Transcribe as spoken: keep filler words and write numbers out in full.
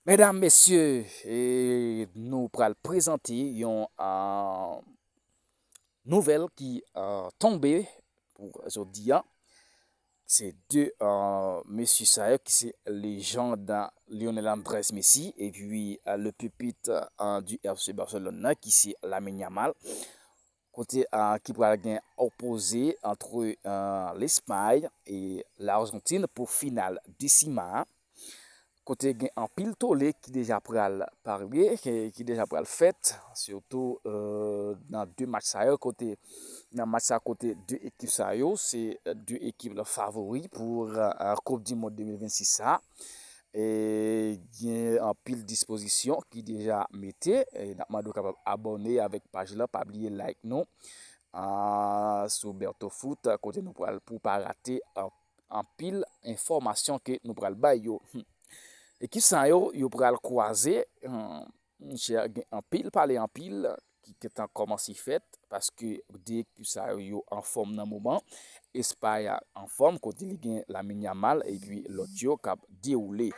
Medam, mesye, e nou pral prezante yon uh, nouvèl ki uh, tonbe pou jodi a. Se de uh, mesye sa yo ki se lejand Lionel Andrés Messi epi uh, le pipit uh, du F C Barcelone nan ki se Lamine Yamal. Kote uh, ki pral gen opoze antre uh, Lespay e Lajantin pou final de sima a. Kote gen anpil tole ki deja pral pale, ki, ki deja pral fèt, sitou uh, nan de match sa yo, kote nan match sa kote de ekip sa yo, se de ekip la favori pou uh, Koup di Mond de mil vennsis sa. E gen anpil dispozisyon ki deja mete. E n ap mande w kapab abòne avèk paj la, pa bliye like nou uh, sou Berto Foot, kote nou pral pou pa rate uh, anpil enfòmasyon ke nou pral bay yo. Ekip sa yo, yo pral kwaze, hmm, monchè, gen anpil pale anpil ki gentan kòmanse fèt, paske de ekip sa yo, yo anfòm nan moman. Espay anfòm, kote li gen Lamine Yamal, epi lòt yo k ap dewoule.